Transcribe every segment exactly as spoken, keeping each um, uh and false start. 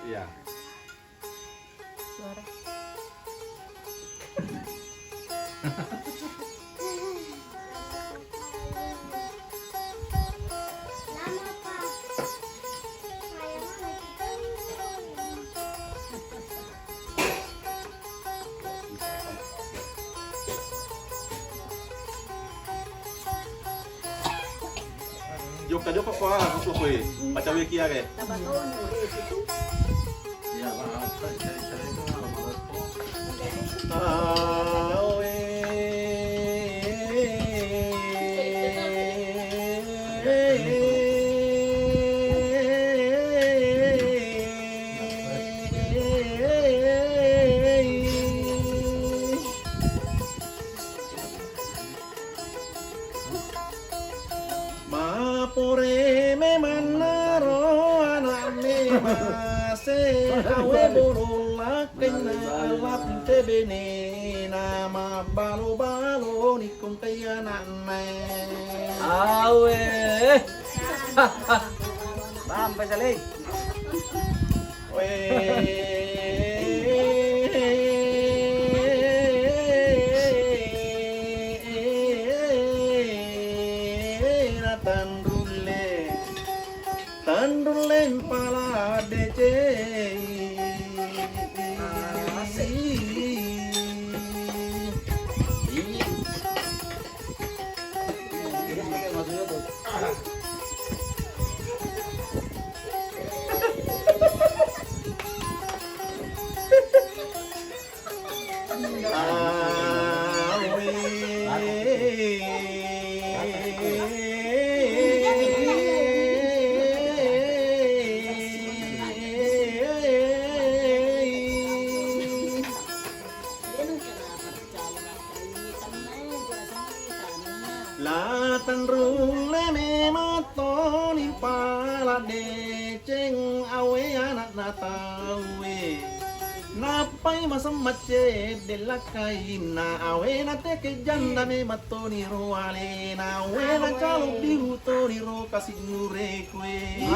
Iya. Suara. Jokka-jokka ko ah, ko koe. Baca wiki ya ke. Iya, Pak. Cari-cari itu malah merokok. Mapore memannaro ana'ne mase, awe bolo lakkainna lapinte benena, mabbalo-balo nikkongkai ana'na. Awe. Bang, pesalei. Tanrulle, tanrulle pala deceng. La tanrulle mematoni pala deceng awe ana'na tauwe. Nappai masemmeng cedde lakkainna awe nateke janda mematoni ro alena awe nacalo biru toni ro kasi murekue.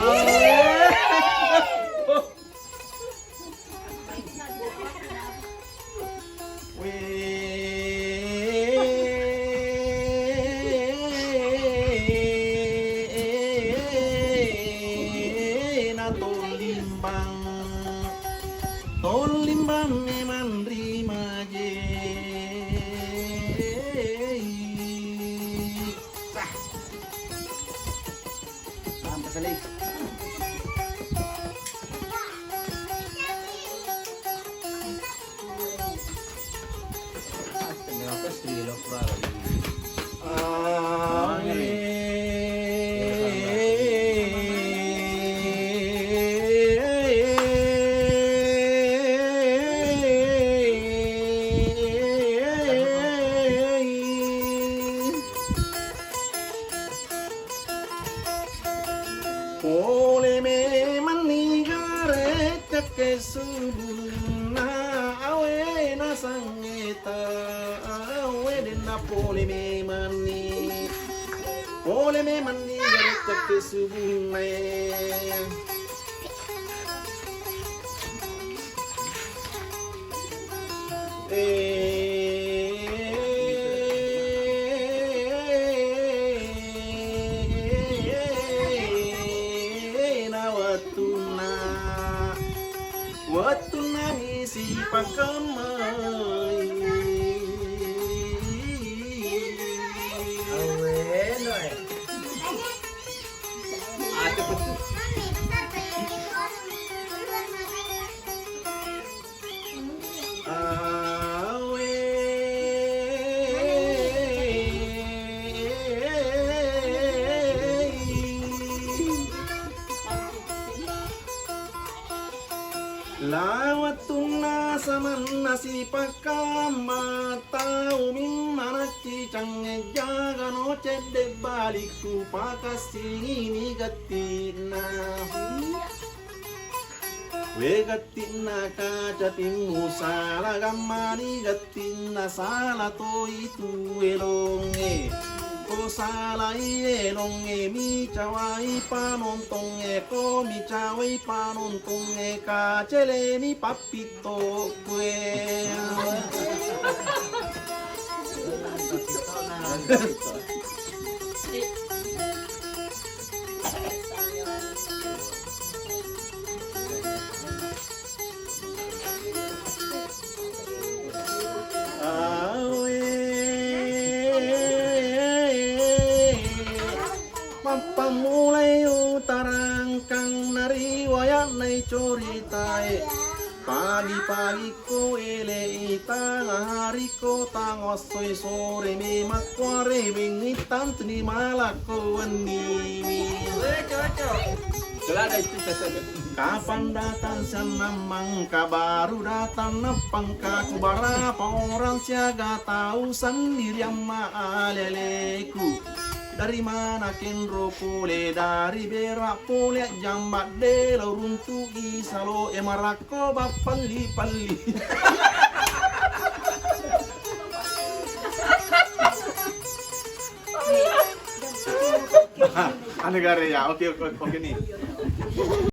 Wena tollimbang, tollimbang memang rimaje. Sah. Paham, pesalei. Pole memanni gareccekke subunna awe nasangeta awe denna pole memanni. Pole memanni gareccekke subunna. Na wettunna, wettunna misi pakemmai. Aweno e. Aja betul. Awe. La wettunna samanna sipakkamma tau mimmanacci cangnge jagano cedde balikku pakassingini gattinna. We gattinna kaca timmu sala gammani gattinna sala toi tu elongnge. Ko salai elongnge micawai panontongnge, ko micawai panontongnge, kaceleni pappittokkue. Awe. Mappammulai utarangkang nariwayatnai coritae. Pagi-pagi ko ele itang hari ko tang wassoi sore memakkuare bengi tantuni malakko wenniwi. Kapang datang siannang mangka baru datang nappangka ku barapa orang siaga tau sendirian ma aleleku. Dari mana kenro pole dari berak pole jambak de lo runtuki salo e marakko bappalli-palli. Anegare ya, oke oke oke nih.